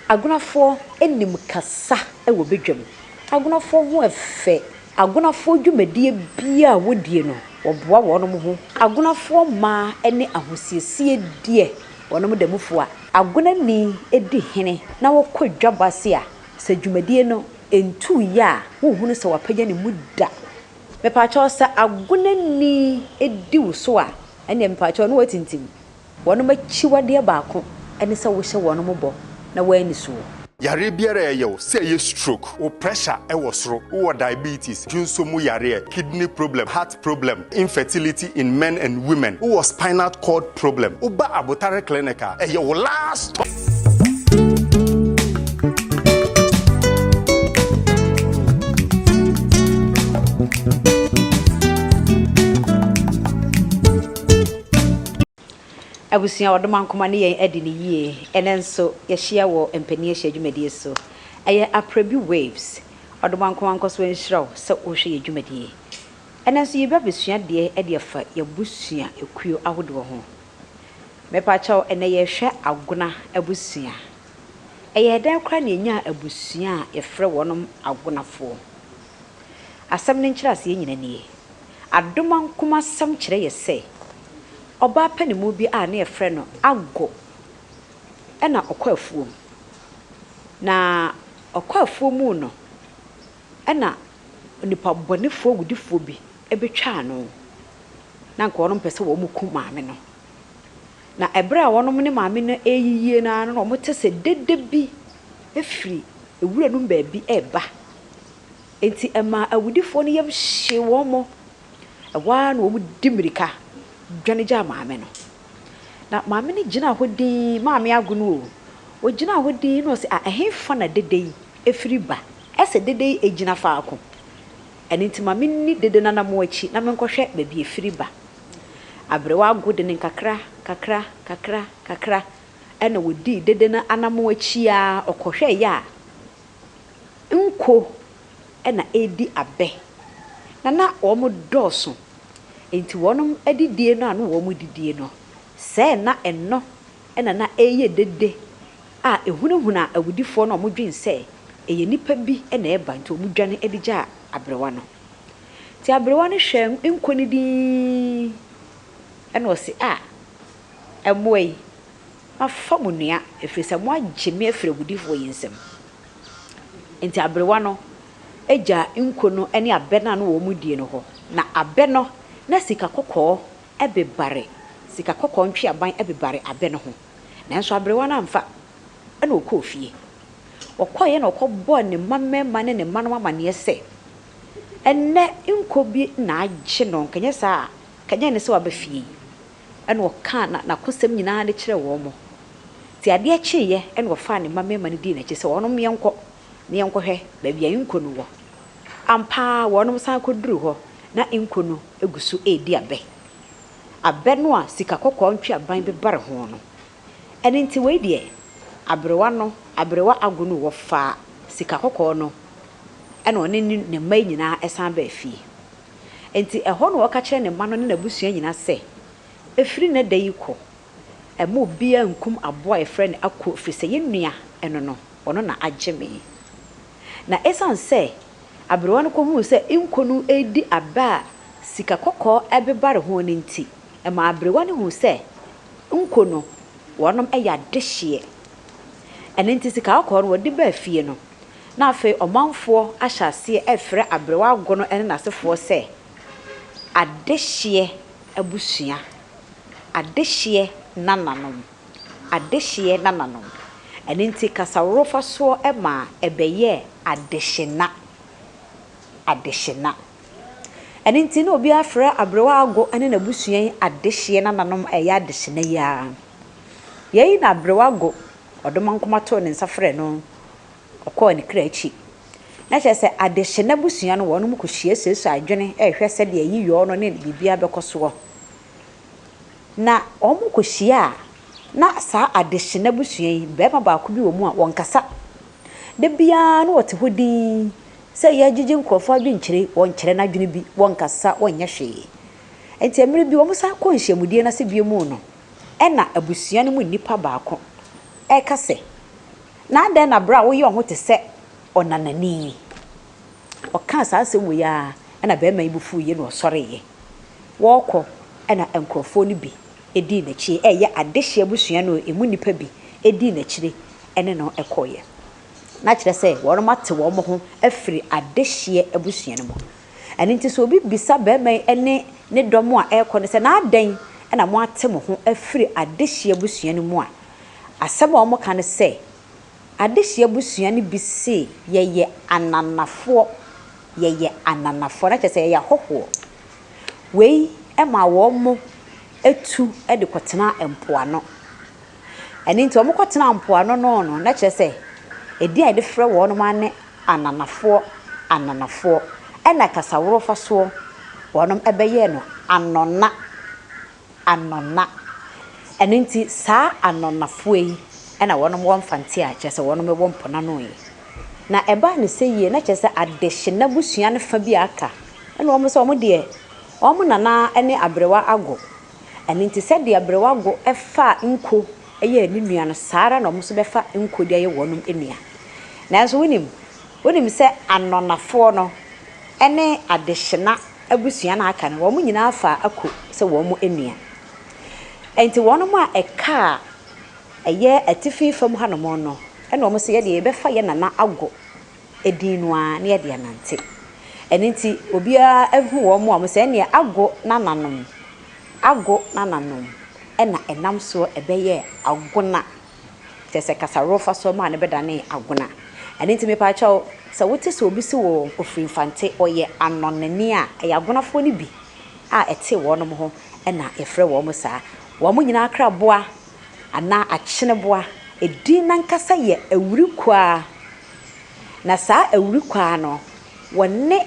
Agonafoɔ nim kasa wɔ badwam. Agonafoɔ ho yɛ fɛ. Agonafoɔ dwumadie biara a wɔdie no, wɔboa wɔn ho. Agonafoɔ mmaa ne ahosiesie deɛ wɔn da mu fua. Agonani di hene na wɔkɔ dwabɔ ase a, sɛ dwumadie no ntuiɛ a, wonhunu sɛ wapagya ne mu da. Mepakyɛw sɛ agonani di wo so a, ɛnneɛ mepakyɛw ne woatintim. Wɔn akyiwadeɛ baako ne sɛ wohyɛ wɔn bɔ na wɔanni soɔ. Yareɛ biara a ɛyɛ wo, sɛ ɛyɛ stroke, wo pressure wɔ soro, wowɔ diabetes, dwonsɔ mu yareɛ, kidney problem, heart problem, infertility in men and women, wowɔ spinal cord problem, woba Abotare clinic a, ɛyɛ wo last stop. Abusua ɔdom ankoma ne yɛn adi no yie. Ɛnɛ nso yɛahyia wɔ mpanin ahyia dwumadie so. Ɛyɛ Aprebi Waves. Ɔdom ankoma nkɔ so nhyira wo sɛ wohwɛ yɛn dwumadie. Ɛnɛ nso yɛba abɛsua adeɛ de afa yɛabusua ekuo ahodoɔ ho. Mepakyɛw ɛnɛ yɛrehwɛ Agona abusua. Ɛyɛɛ dɛn koraa na yɛnyaa abusua a yɛfrɛ wɔnom Agonafoɔ? Asɛm no nkyerɛaseɛ nyina nie. Adomankomasɛm kyerɛ yɛ sɛ, ɔbaa panimu bi a na yɛfrɛ no Ago na ɔkɔ afuom. Na ɔkɔ afuom no, ɛna onipa bɔnefoɔ wudifoɔ bi bɛtwaa no. Na anka wɔnom pɛ sɛ wɔn ku maame no. Na ɛberɛ a wɔnom ne maame no reyiyie no ara no na wɔte sɛ dede bi firi wura no mu baabi reba. Enti ɛmaa awudifoɔ no yam hyee wɔn. Ɛhɔ ara na wɔdi mmirika dwane gyaa maame no. Na maame no gyinaa hɔ dinn, maame agono o, ɔgyinaa hɔ dinn na ɔse, ah, ɛhefa na dede yi firi ba? Ɛsɛ dede yi gyina faako. Ɛno nti ma menni dede no anammɔn akyi na menkɔhwɛ baabi ɛfiri ba. Aberewa ago de no nkakra, kakra, kakra, kakra, ɛna ɔdii dede no anammɔn akyi ara, ɔkɔhwɛeɛ a, nko na ɛredi abɛ, na na wɔdɔɔso, enti wɔn adidie no a na wɔdidie no, sɛɛ na ɛno na na ɛreyɛ dede a ɛhunahuna awudifoɔ no a wɔdwene sɛ ɛyɛ nnipa bi na ɛreba nti wɔdwane de gyaa aberewa no. Nti aberewa no hwɛɛ nko no dinn, ɛna ɔse, Ah, mmoa yi, Mafa mo nua, ɛfiri sɛ moagye me afiri awudifoɔ yi nsam. Enti aberewa no gyaa nko no ne abɛ no a na wɔredie no hɔ. Na abɛ no, na sika kɔkɔɔ bebare, sika kɔkɔɔ ntweaban bebare abɛ no ho. Nanso aberewa no amfa, ɛnna ɔkɔɔ fie. Ɔkɔeɛ na ɔkɔbɔɔ ne mma mmarima ne ne mma no amanneɛ sɛ, Ɛnnɛ nko bi na agye no, anka ɛnyɛ saa a, anka ɛnyɛ nnɛ sɛ waba fie yi. Ɛnna ɔkaa n'akosɛm nyinaa de kyerɛɛ wɔn. Nti adeɛ kyeeɛ na ɔfaa ne mma mmarima no dii n'akyi sɛ wɔnom yɛnkɔ na yɛnkɔhwɛ baabi a nko no wɔ. Ampa ara wɔnom san kɔduruu hɔ, na nko no gu so redi abɛ. Abɛ no a sika kɔkɔɔ ntweaban bebare ho no. Ɛno nti wei deɛ, aberewa no, aberewa Agonu wɔfaa sika kɔkɔɔ no ɛna ɔne ne mma yi nyinaa san baa fie. Enti ɛhɔ na ɔka kyerɛɛ ne mma no ne n'abusua nyinaa sɛ, Ɛfiri nnɛ da yi kɔ, mma obiara nnkum aboa a wɔfrɛ no ako, ɛfiri sɛ yɛn nua no no, ɔno na agye me. Na ɛsiane sɛ aberewa no kɔhuu sɛ nko no redi abɛ a sika kɔkɔɔ bebare ho no nti, ɛmaa aberewa no huu sɛ nko no, wɔnom yɛ adehyeɛ. Ɛno nti sika kɔkɔɔ no wɔde baa fie no, Na afei ɔmanfoɔ ahyɛ aseɛ refrɛ aberewa agono ne n'asefoɔ sɛ adehyeɛ abusua, adehyeɛ nananom, adehyeɛ nananom. Ɛno nti kasaworofasoɔ maa ɛbɛyɛɛ adehyena, adehyena. Ɛno nti na obiara frɛ aberewa ago ne n'abusua yi adehyeɛ nananom a ɛyɛ adehyena yi ara. Yei na aberewa ago Ɔdomankoma too ne nsa frɛɛ no, ɔkɔɔ ne kra akyi. Na kyerɛ sɛ adehye n'abusua no wɔnom kɔhyia suasua adwene rehwɛ sɛdeɛ ayiyɔɔ no ne biribiara bɛkɔ soɔ. Na wɔn kɔhyia a, na saa adehye n'abusua yi, barima baako bi wɔ mu a wɔnkasa. Da biara na ɔte hɔ dinn sɛ yɛregyegye nkurɔfoɔ adwenkyerɛ, wɔnkyerɛ n'adwene bi, wɔnkasa, wɔnyɛ hwee. Nti mmerɛ bi wɔsan kɔɔ nhyiamudie no ase bio mu no, Ɛnna abusua no mu nipa baako reka sɛ, Na adɛn na berɛ a woyɛ wo ho te sɛ ɔnanani yi? Ɔkaa saa asɛm wei ara na barima yi bo fuiɛ na ɔsɔreeɛ. Wɔrekɔ na nkurɔfoɔ no bi dii n'akyi, ɛyɛ adehyeɛ abusua no ɛmu nnipa bi dii n'akyire ne no kɔeɛ. Na kyerɛ sɛ wɔate wɔn ho afiri adehyeɛ abusua no mu. Ɛno nti sɛ obi bisa barima yi ne ne dɔm a ɛrekɔ no sɛ, na adɛn na moate mo ho afiri adehyeɛ abusua no mu a, asɛm a wɔka ne sɛ, Adehyeɛ abusua no bi se yɛyɛ ananafoɔ, yɛyɛ ananafoɔ, na kyerɛ sɛ yɛyɛ ahɔhoɔ. Wei maa wɔn tu de kɔtenaa mpoano. Ɛno nti wɔkɔtenaa mpoano no no, na kyerɛ sɛ edin a yɛde frɛ wɔn ara ne ananafoɔ, ananafoɔ. Ɛna kasaworofasoɔ, wɔn bɛyɛɛ no anɔna. Anɔna. Ɛno nti saa anɔnafoɔ yi na wɔnom wɔ Mfante a kyerɛ sɛ wɔnom wɔ mponano yi. Na ɛbaa no sɛ yie na kyerɛ sɛ adehye n'abusua no fa bi a aka ɛna wɔn sɛ wɔn deɛ wɔn nana ne Aberewa Ago. Ɛno nti sɛdeɛ Aberewa Ago faa nko yɛɛ ne nua no saa ara na wɔn nso bɛfa nko de ayɛ wɔnom nua. Nanso wonim, wonim sɛ anɔnafoɔ no ne adehyena abusua no a aka no, wɔn nyinaa faa Ako sɛ wɔn nua. Enti wɔn a ɛkaa ɛyɛ atifi fam hanom no, ɛna wɔn sɛ yɛdeɛ yɛbɛfa yɛn nana Ago din no ara na yɛde anante. Ɛno nti obiara hu wɔn a wɔn sɛ ɛneɛ Ago nananom, Ago nananom ɛna ɛnam soɔ ɛbɛyɛɛ Agona. Kyerɛ sɛ kasaworɔfa so maa no bɛdanee agona. Ɛno nti mepaakyɛw, sɛ wote sɛ obi se wɔ ofiri Mfante, ɔyɛ anɔnani a, ɛyɛ agonafoɔ no bi a ɛte wɔnom ho na yɛfrɛ wɔn saa. Wɔn nyinaa kraboa anaa akyeneboa, edin no ankasa yɛ awurikwaa. Na saa awurikwaa no, wɔne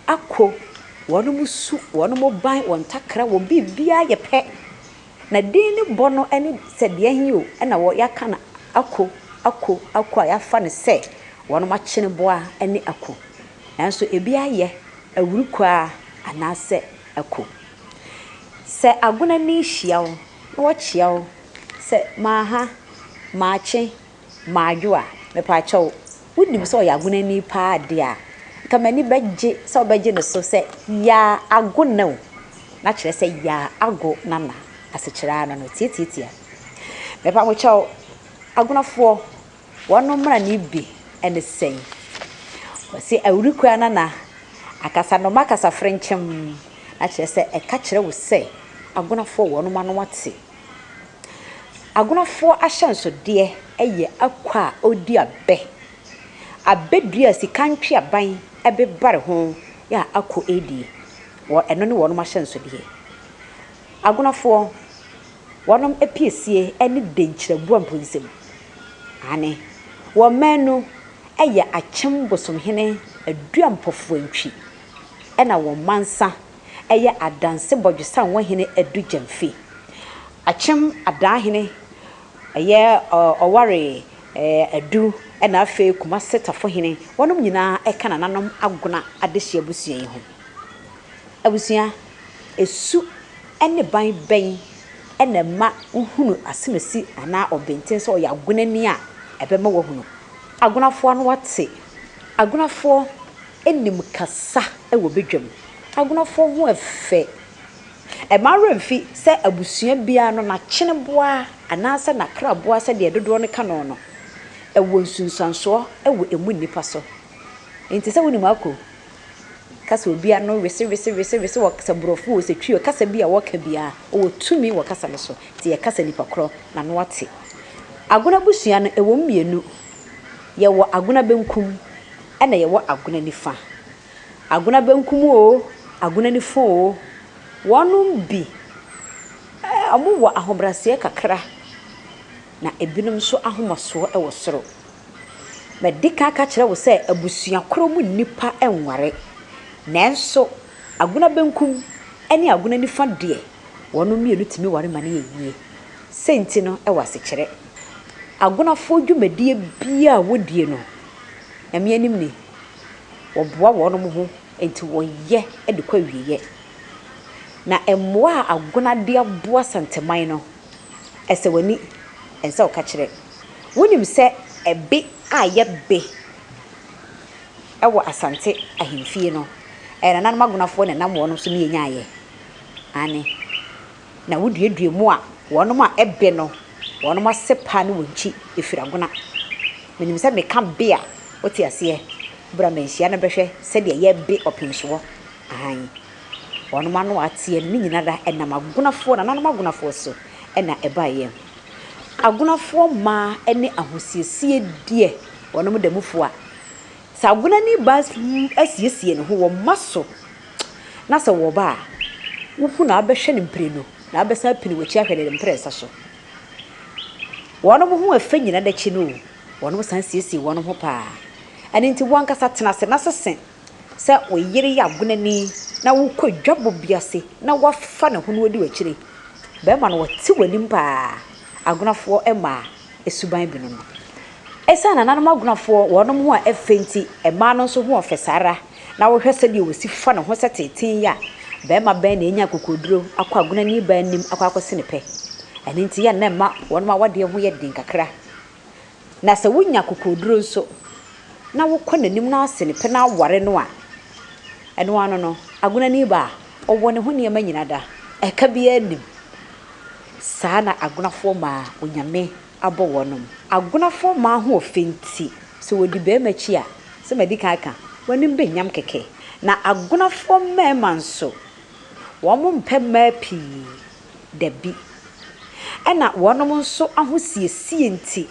ako, wɔnom su, wɔnom ban, wɔn ntakra, wɔn biribiara yɛ pɛ. Na din no bɔ no ne sɛ deɛ he o na wɔ yɛaka no ako, ako, ako a yɛafa no sɛ wɔnom akyeneboa ne ako. Nanso ebi ayɛ awurukwa anaasɛ ako. Sɛ agonani hyia wo na wakyia wo sɛ maaha, maakye, Madwo a, mepaakyɛw, wunim sɛ ɔyɛ agonani paa de a, nka m'ani bɛgye sɛ wobɛgye no so sɛ Yaa Agona o, na kyerɛ sɛ Yaa Ago Nana, asekyerɛ ara no no, tiatiatia. Mepamokyɛw, Agonafoɔ, wɔn mmrane bi ne sɛn? Wɔse Awurikura Nana, akasanoma kasafrenkyem, na kyerɛ sɛ ɛka kyerɛ wo sɛ Agonafoɔ wɔnom ano ate. Agonafoɔ ahyɛnsodeɛ yɛ akwa a ɔredi abɛ. Abɛ dua a sika ntweaban bebare ho a akɔ redie. Wɔ ɛno ne wɔnom ahyɛnsodeɛ. Agonafoɔ, wɔnom apiesie ne denkyiraboa mpo nsam. Aane, wɔn mmaanu yɛ Akyem Bosomhene Aduampɔfoantwi ɛna wɔn mansa yɛ Adanse Bɔdwesanwahene Adu Gyamfi. Akyem Adaahene yɛ ɔware Adu na afei Kumase Tafohene. Wɔnom nyinaa ka nananom Agona adehye abusua yi ho. Abusua, su ne ban bɛn na ɛma wohunu asemasi anaa ɔbenten sɛ ɔyɛ Agonani a ɛbɛma woahunu? Agonafoɔ ano ate. Agonafoɔ nim kasa wɔ badwam. Agonafoɔ ho yɛ fɛ. Ɛmma wo werɛ mfi sɛ abusua biara no n'akyeneboa anaasɛ n'akraboa sɛdeɛ dodoɔ no ka no no, ɛwɔ nsunsuansoɔ wɔ ɛmu nnipa so. Enti sɛ wonim ako ka sɛ obi ano wese wese wese wese wɔ sɛ borɔfo o sɛ twi o kasa bi a wɔka biara ɔwɔ tumi wɔ kasa no so. Nti yɛka sɛ nipa korɔ n'ano ate. Agona abusua no ɛwɔ mu mmienu. Yɛwɔ agona benkum ɛna yɛwɔ agona nifa. Agona benkum oo, agona nifa oo, wɔnom bi wɔwɔ ahobraseɛ kakra na ebinom nso ahomasoɔ wɔ soro. Madi kan aka akyerɛ wo sɛ abusua korɔ mu nnipa nware. Nanso agona benkum ne agona nifa deɛ, wɔnom mmienu tumi ware ma no yɛ yie. Sei nti no wɔ asekyerɛ. Agonafoɔ dwumadie biara a wɔdie no, Nyame anim ni, wɔboa wɔnom ho nti wɔyɛ de kɔ awieɛ. Na mmoa a agona de aboa Santeman no, ɛsɛ w'ani, ɛnsɛ wo ka kyerɛ. Wonim sɛ Ɛbe a yɛbe wɔ Asante ahemfie no, ɛyɛ nananom agonafoɔ na ɛnam wɔnom so ne yɛnyaeɛ. Aane. Na woduadua mu a, wɔnom a ɛbe no, wɔnom ase paa ne wɔn nkyi firi agona. Menim sɛ meka be a, wote aseɛ. Bra manhyia no bɛhwɛ sɛdeɛ yɛbe ɔpemsoɔ. Aane. Wɔnom ano a ateɛ no, ne nyinara ɛnam agonafoɔ, nananom agonafoɔ so na ɛbaeɛ. Agonafoɔ mmaa ne ahosiesie deɛ wɔnom da mu fua. Sɛ agonani baa asiesie ne ho wɔ mma so na sɛ wɔba a, wohu na abɛhwɛ no mprenu na abɛsan apini w'akyi ahwɛ no ne mprɛnsa so. Wɔnom ho ɛfɛ nyina n'akyi no o, wɔnom san siesie wɔnom ho paa. Ɛno nti wo ankasa tena ase na sese sɛ wo yere yɛ agonani na wokɔ dwabɔ bi ase na wafa ne ho na wadi w'akyire. Bɛrima no ɔte w'anim paa. Agonafoɔ mmaa suban bi no no. Ɛsiane nananom agonafoɔ wɔnom ho a ɛfɛ nti, mmaa no nso ho ɔfɛ saa ara. Na wohwɛ sɛdeɛ wɔsi fa ne ho sɛ teetee yi a, barima bɛn na anya akokoɔduro akɔ agonani baa anim akɔ akɔse ne pɛ? Ɛno nti yɛ na ɛma wɔnom awadeɛ ho yɛ den kakra. Na sɛ wonya akokoɔduro nso na wokɔ n'anim na ase ne pɛ na aware no a, ɛno ano no, agonani baa, ɔwɔ ne ho nneɛma nyina da, ɛka biara nnim. Saa na agonafoɔ maa Onyame abɔ wɔnom. Agonafoɔ mmaa ho ɔfɛ nti, sɛ wɔdi barima akyi a, sɛ madi kan aka, w'anim bɛnyam kɛkɛ. Na agonafoɔ mmarima nso, wɔn mpɛ mmaa pii, dabi. Ɛna wɔnom nso ahosiesie nti,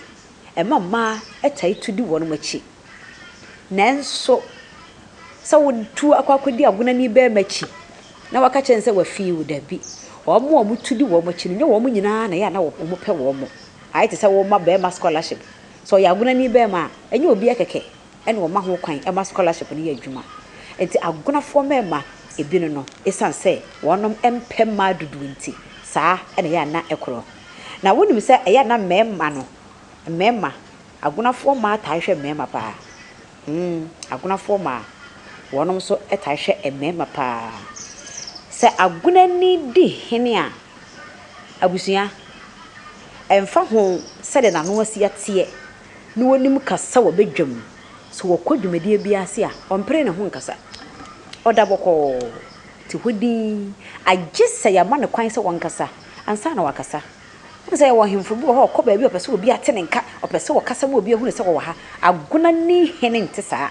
ɛma mmaa taa tu di wɔnom akyi. Nanso, sɛ wotu akɔ akɔdi agonani barima akyi na waka kyerɛ no sɛ wafii wo, dabi. Wɔn a wɔtu di wɔn akyi no, nyɛ wɔn nyinaa na ɛyɛ a na wɔpɛ wɔn. Ayɛ te sɛ woma barima scholarship. Sɛ ɔyɛ agonani barima a, ɛnyɛ obiara kɛkɛ na wɔma ho kwan ma scholarship no yɛ adwuma. Enti agonafoɔ mmarima ebinom no, ɛsiane sɛ wɔnom mpɛ mmaa dodoɔ nti, saa na ɛyɛ a na ɛkorɔ. Na wonim sɛ ɛyɛ a na mmarima no, mmarima, Agonafoɔ mmaa taa hwɛ mmarima paa. Hmm, agonafoɔ mmaa, wɔnom nso taa hwɛ mmarima paa. Sɛ agonani di hene a, abusua, ɛmfa ho sɛdeɛ n'ano asi ateɛ na ɔnim kasa wɔ badwam, sɛ wɔkɔ dwumadie bi ase a, ɔmpere ne ho nkasa. Ɔda bɔkɔɔ, te hɔ dinn, agye sɛ yɛama no kwan sɛ ɔnkasa ansa na wakasa. Wohu sɛ yɛwɔ ahemfo bi wɔ hɔ a ɔkɔ baabi a ɔpɛ sɛ obi ate ne nka, ɔpɛ sɛ ɔkasa ma obi ahunu sɛ ɔwɔ ha. Agonani hene nte saa.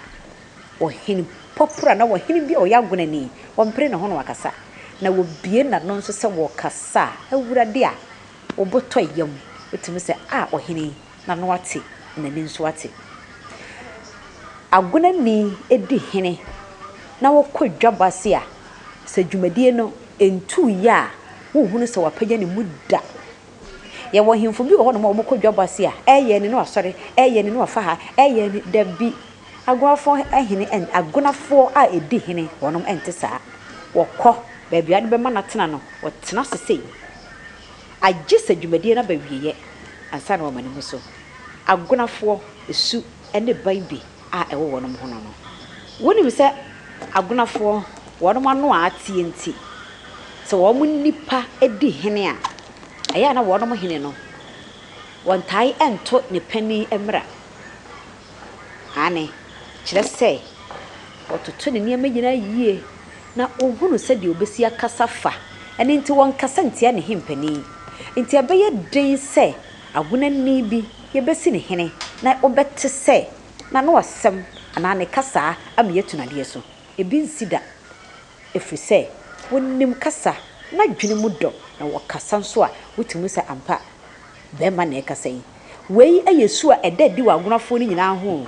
Ɔhene pɔpora anaa ɔhene bi a ɔyɛ agonani, ɔmpere ne ho na wakasa. Na wɔbue n'ano nso sɛ wɔrekasa a, Awurade a, wo bo tɔ yam. Wotumi sɛ, Ah, ɔhene yi, n'ano ate, na n'ani nso ate. Agonani di hene na wɔkɔ dwabɔ ase a, sɛ dwumadie no ntuu yɛ a, wonhunu sɛ wapagya ne mu da. Yɛwɔ ahemfo bi wɔ hɔnom a wɔkɔ dwabɔ ase a, ɛyɛ ne na wasɔre, ɛyɛ ne na wafa ha, ɛyɛ ne, dabi. Agonafoɔ hene, agonafoɔ a ɛdi hene, wɔnom nte saa. Wɔkɔ baabi a wode bɛma no atena no, wɔtena ase sei. Agye sɛ dwumadie no aba awieɛ ansa na wɔama ne mu so. Agonafoɔ su ne ban bi a ɛwɔ wɔnom ho no no. Wonim sɛ agonafoɔ wɔnom ano a ateɛ nti, sɛ wɔn nnipa di hene a, ɛyɛ a na wɔnom hene no, wɔntae nto ne panin mmara. Aane, kyerɛ sɛ, wɔtoto ne nneɛma nyinaa yie na ɔhunu sɛdeɛ ɔbɛsi akasa fa, ɛno nti wɔnkasa ntia ne hempanin. Nti ɛbɛyɛ den sɛ agonani bi yɛbɛsi no hene na wobɛte sɛ n'ano asɛm anaa ne kasaa ama yɛatu no adeɛ so. Ebi nsi da. Ɛfiri sɛ wɔnim kasa, n'adwene mu dɔ, na wɔkasa nso a, wotumi hu sɛ ampa barima na ɛrekasa yi. Wei yɛ su a ɛda adi wɔ agonafoɔ no nyinaa ho o.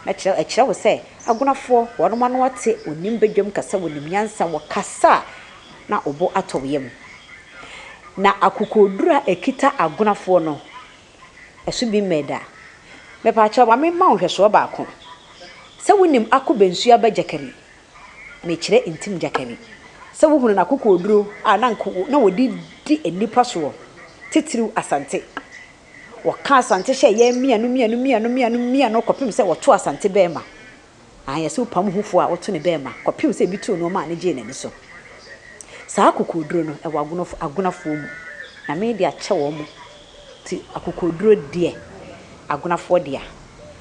Mɛkyerɛ, ɛkyerɛ wo sɛ agonafoɔ, wɔnom ano ate, wɔnim badwam kasa, wɔnim nyansa, wɔkasa a na wo bo atɔ wo yam. Na akokoɔduro a ɛkita agonafoɔ no, ɛso bi mmɛɛ da. Mepaakyɛw, ma memma wo nhwɛsoɔ baako. Sɛ wonim Ako Bensuo Aba Gyakari, mekyerɛ Ntim Gyakari, sɛ wohunu n'akokoɔduro a na anka na wɔde di nnipa soɔ, titiriw Asante. Wɔka Asante hyɛɛ yɛn mmianu mmianu mmianu mmianu mmianu kɔpem sɛ wɔtoo Asante bɛɛma. Aane, sɛ wopam ho fo a, woto ne bɛɛma kɔpem sɛ ebi too nnoɔma a ne gyee n'ani so. Saa akokoɔduro no, ɛwɔ agonofo, agonafoɔ mu. Nyame de akyɛ wɔn. Nti akokoɔduro deɛ, agonafoɔ dea.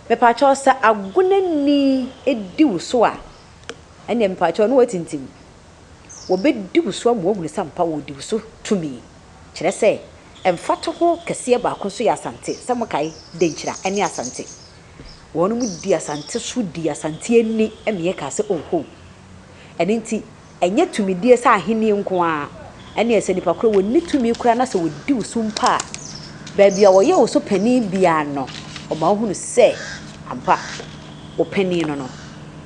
Mepaakyɛw sɛ agonani di wo so a, ɛnneɛ mepaakyɛw ne woatintim. Wɔbɛdi wo so ama woahunu sɛ ampa wɔredi wo so tumi. Kyerɛ sɛ, mfatoho kɛseɛ baako nso yɛ Asante, sɛ mokae, Denkyira ne Asante. Wɔnom dii Asante so dii Asante ani ma yɛkaa sɛ oho. Ɛno nti, ɛnyɛ tumidie sɛ ahennie nko ara, ɛnneɛ sɛ nipa korɔ wɔnni tumi koraa na sɛ wɔdi wo so mpo a, baabi a wɔyɛ wo so panin biara no, wɔma wohunu sɛ ampa wo panin no no,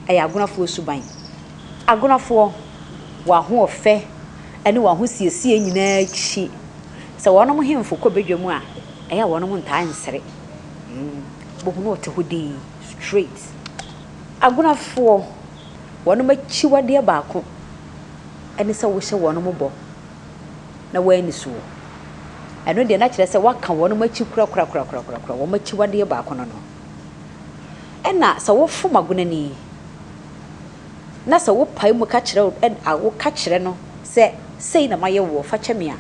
ɛyɛ Agonafoɔ suban. Agonafoɔ, wɔn ahoɔfɛ ne wɔn ahosiesie nyinaa akyi, sɛ wɔnom hemfo kɔ badwa mu a, ɛyɛ a wɔnom ntaa nsere. Bohu na ɔte hɔ dinn, straight. Agonafoɔ, wɔnom akyiwadeɛ baako ne sɛ wohyɛ wɔnom bɔ na wɔanni soɔ. Ɛno deɛ na kyerɛ sɛ woaka wɔnom akyi korakorakorakorakora, wɔn akyiwadeɛ baako no no. Ɛna sɛ wofom agonani na sɛ wopae mu ka kyerɛ woka kyerɛ no sɛ sei na mayɛ woɔ, fa kyɛ me a,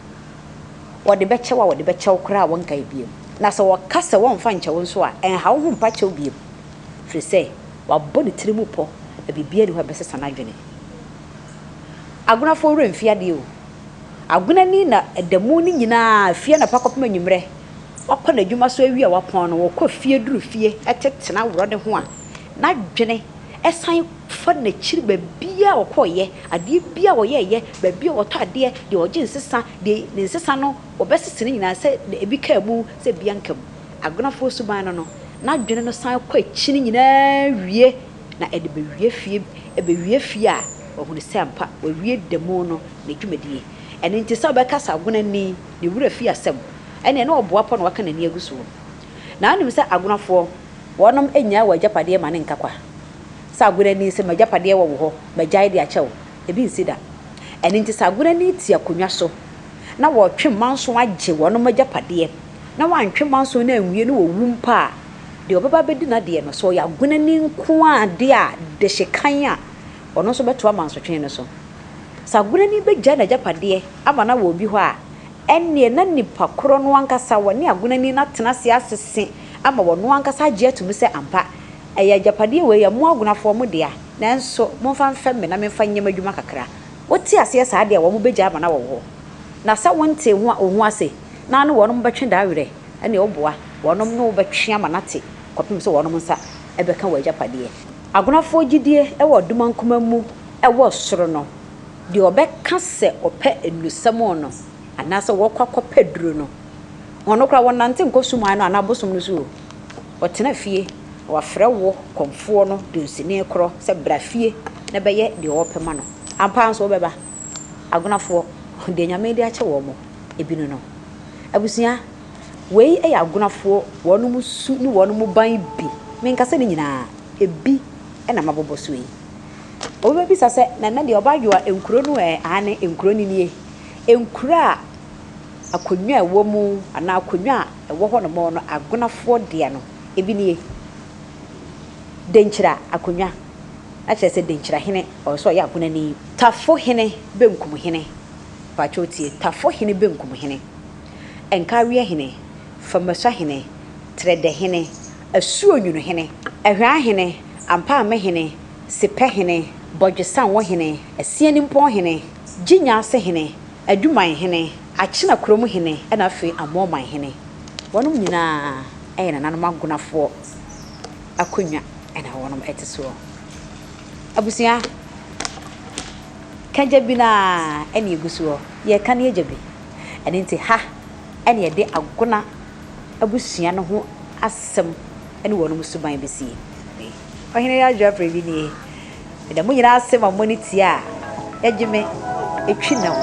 wɔde bɛkyɛ wo a wɔde bɛkyɛ wo koraa a wɔnkae bio. Na sɛ wɔka sɛ wɔmfa nkyɛ wo nso a, ɛnha wo ho mpa kyɛw bio, ɛfiri sɛ wabɔ ne tiri mu pɔ na biribiara nni hɔ a ɛbɛsesa n'adwene. Agonafoɔ werɛ mfi adeɛ o. Agonani na da mu no nyinaa, firi anɔpa kɔpem anwummerɛ, wakɔ n'adwuma so awie a wapɔn no, ɔkɔ fie duru fie te tena worɔ ne ho a, n'adwene san fa n'akyiri baabiara a ɔkɔeɛ, adeɛ biara a ɔyɛeɛ, baabi a ɔtɔ adeɛ, deɛ ɔgye nsesa, deɛ ne nsesa no wɔbɛsese ne nyinaa sɛ ebi kaa mu, sɛ ebi anka mu. Agonafoɔ suban no no, n'adwene no san kɔ akyi no nyinaa wie na ɛde bɛwie fie, ɛbɛwie fie a, wahunu sɛ ampa wawie da mu no ne dwumadie. Ɛno nti sɛ wobɛka sɛ agonani ne werɛ fi asɛm, ɛnneɛ na ɔboa pɔ na waka n'ani agu soɔ. Na wonim sɛ agonafoɔ, wɔnom nnyae wɔn agyapadeɛ ma no nka kwa. Sɛ agonani sɛ m'agyapadeɛ wɔ wo hɔ, magyae de akyɛ wo, ebi nsi da. Ɛno nti sɛ agonani te akonnwa so na wɔretwe manso agye wɔnom agyapadeɛ, na wɔantwe manso no anwie na wɔwu mpo a, deɛ ɔbɛba abɛdi n'adeɛ no, sɛ ɔyɛ agonani nko ara deɛ a, dehye kan a, ɔno nso bɛtoa mansotwe no so. Sɛ agonani bɛgyae n'agyapadeɛ ama no awɔ obi hɔ a, ɛnneɛ na nipa korɔ no ankasa, wɔne agonani no atena ase asese ama wɔno ankasa agye atum sɛ ampa, ɛyɛ agyapadeɛ wei yɛ mo agonafoɔ mo dea, nanso momfa mfɛm me na memfa nyɛ m'adwuma kakra. Wote aseɛ saa deɛ a, wɔbɛgyae ama no awɔ wo hɔ. Na sɛ wontee ho wo ho ase na ne wɔnom bɛtwe daa werɛ, ɛnneɛ woboa, wɔnom ne wo bɛtwe ama no ate kɔpem sɛ wɔnom nsa bɛka w'agyapadeɛ. Agonafoɔ gyidie wɔ adomankoma mu wɔ soro no, deɛ ɔbɛka sɛ ɔpɛ nnusɛm no anaasɛ wɔkɔ akɔpɛ duro no, ɔno koraa wɔnnante nkɔ suman no anaa bosom no so o, ɔtena fie na wafrɛ wo kɔmfoɔ no dunsini korɔ sɛ bra fie na bɛyɛ deɛ ɔrepɛ ma no. Ampa ara nso wobɛba. Agonafoɔ, deɛ Nyame de akyɛ wɔn ebi no no. Abusua, wei yɛ Agonafoɔ wɔnom su ne wɔnom ban bi, menka sɛ ne nyinaa, ebi na mabobɔ so yi. Obi bɛbisa sɛ, na ɛnɛ deɛ ɔba Adwoa nkuro no ɛ? Aane, nkuro no nie. Nkuro a akonnwa a ɛwɔ mu anaa akonnwa a ɛwɔ hɔnom no, Agonafoɔ dea no, ebi nie. Denkyira akonnwa, na kyerɛ sɛ Denkyira hene, ɔwɔ sɛ ɔyɛ Agonani. Tafo hene benkum hene, mpakyɛw tie, Tafo hene benkum hene, Nkaweɛ hene, Famasua hene, Trɛdɛ hene, Asuonwunu hene, Ɛhwaa hene, Ampaame hene, Sepɛ hene, Bɔdwesanwo hene, Asianimpɔn hene, Gyinyase hene, Adwuman hene, Akyena kurom hene ɛna afei Amoaman hene. Wɔnom nyinaa yɛ nananom agonafoɔ akonnwa na wɔnom te soɔ. Abusua, ka gya bi no ara ɛna ɛgu soɔ. Yɛreka ne agya bi. Ɛno nti ha ɛna yɛde agona abusua no ho asɛm ne wɔnom suban bɛsie. Ɔhene Adwoa Prɛbi nie. Meda mo nyinaa ase ma mo ani tia a yɛgye me twi nam.